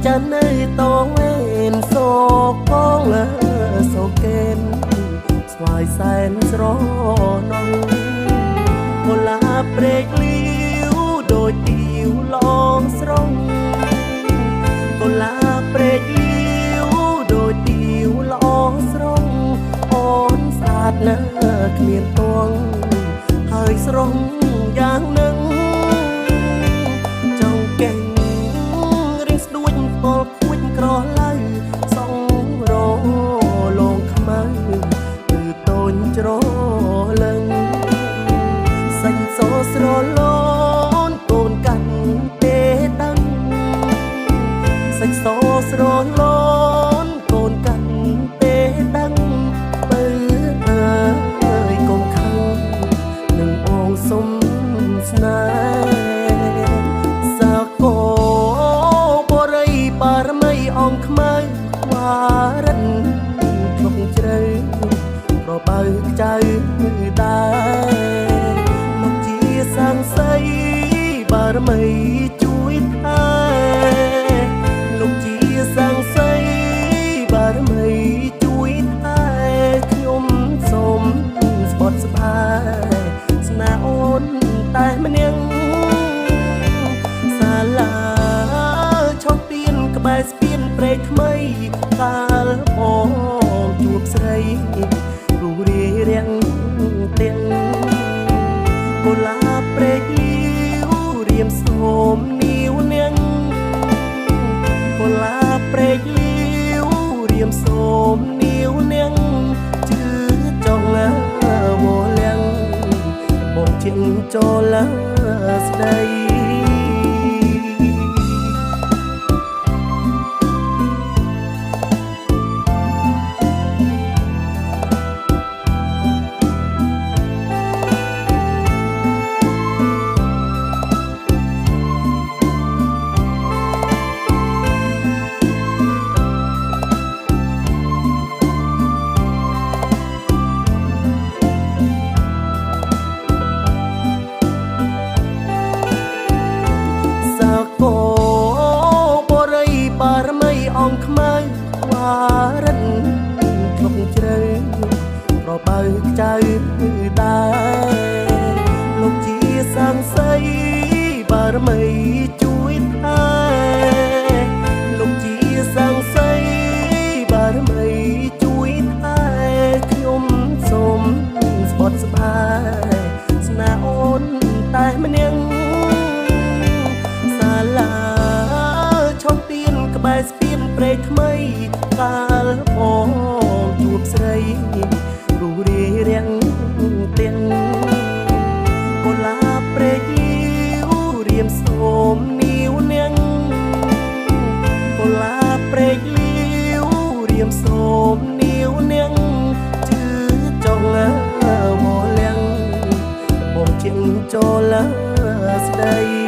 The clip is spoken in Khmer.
ចានៅតវេនសោកងសោកេនស្វាយសែនស្រណងកុលាព្រែកលាវដូចទីវឡងស្រងកុលាព្រែកលាវដូចទីវឡងស្រងអូនស្អាតណាស់គ្មានតងហើយស្រងយ៉ាងនឹងចង់កេងរៀងស្ដួចពលខួចក្រឡៅសងរលងខ្មៅគឺតូនច្រលឹងសាច់សស្រលូនកូនកាន់ទេតាំងសាច់សស្រលូនកូនកាន់ទេតាំងបើអើយកុំខឹងនឹងបងសុំស្នេហ៍សាកបរិយបារមីអង្គខ្មៅវ៉ារិនក្នុងជ្រៅប្របើចៅដែរលោកជាសាងសីបារមីជួយថែលោកជាសាងសីបារមីជួយថែខ្ញុំសូមស្បត់ស្បាយស្នេហ៍អូនតែម្នាក់សាលាឆុងទៀនក្បែរស្ពានព្រែកថ្មីកាលបងជួបស្រីរុះរាយរាំងទាំងកុលាព្រែកលាវរៀមសូមនីវនាងកុលាព្រែកលាវរៀមសូមនីវនាងជឿចង់វលៀងបងជាងចូលស្ដី សាកបរិយបារមីអង្គខ្មៅវ៉ារិនក្នុងជ្រៅប្របើចៅដែរលោកជាសាងសីបារមីជួយថែលោកជាសាងសីបារមីជួយថែខ្ញុំសូមស្បត់ស្បាយស្នេហ៍អូនតែម្នាក់ សាលាឆុងទៀនក្បែរស្ពានព្រែកថ្មីកាលបងជួបស្រីរុះរាយរាំងទាំងកុលាព្រែកលាវរៀមសូមនីវនាងកុលាព្រែកលាវរៀមសូមនីវនាងជឿចង់វលៀងបងជាងចូលស្ដី